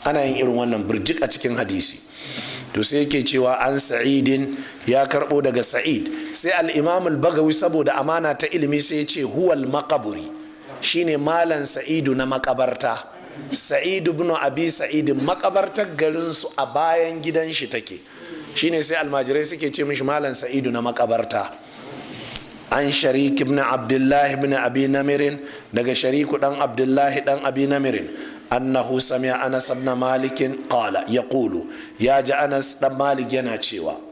Ana yin irin wannan birjik a cikin hadisi. To sai yake cewa an Sa'idin, ya karbo daga Sa'id. Sai al-Imam al-Bagawi, saboda amana ta ilimi, sai ya ce huwal Maqaburi, shine Malam Sa'idu na makabarta, Sa'idu ibn Abi Sa'id. Makabartar garin su a bayan gidan shi take, shine sai almajirai suke ce mishi Malam Sa'idu na makabarta. An Sharik ibn Abdullahi ibn Abi Namirin, daga Shariku dan Abdullahi dan Abi Namirin, annahu sami'a Anas ibn Malik qala yaqulu, ya ji Anas dan Malik yana cewa: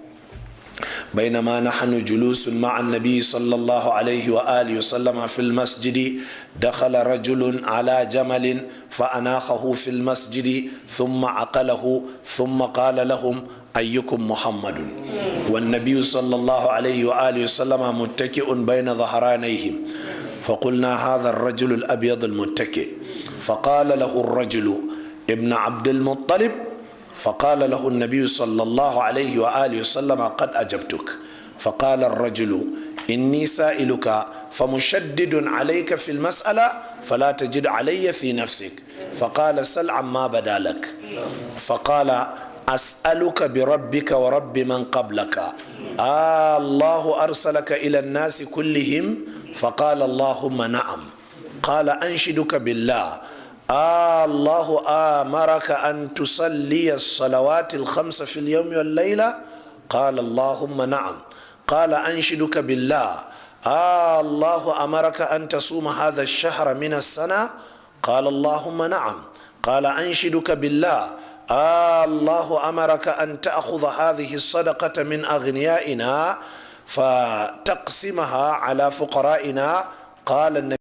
بينما نحن جلوس مع النبي صلى الله عليه وآله وسلم في المسجد، دخل رجل على جمل فأناخه في المسجد ثم عقله ثم قال لهم: أيكم محمد؟ والنبي صلى الله عليه وآله وسلم متكئ بين ظهرانيهم. فقلنا: هذا الرجل الأبيض المتكئ. فقال له الرجل: ابن عبد المطلب. فقال له النبي صلى الله عليه وآله وسلم: قد أجبتك. فقال الرجل: إني سائلك فمشدد عليك في المسألة، فلا تجد علي في نفسك. فقال: سل عما بدا لك. فقال: أسألك بربك ورب من قبلك، آه الله أرسلك إلى الناس كلهم؟ فقال: اللهم نعم. قال: أنشدك بالله، آه الله آمرك أن تصلي الصلوات الخمس في اليوم والليلة؟ قال: اللهم نعم. قال: أنشدك بالله، آه الله أمرك أن تصوم هذا الشهر من السنة؟ قال: اللهم نعم. قال: أنشدك بالله، آه الله أمرك أن تأخذ هذه الصدقة من أغنيائنا فتقسمها على فقرائنا؟ قال النبي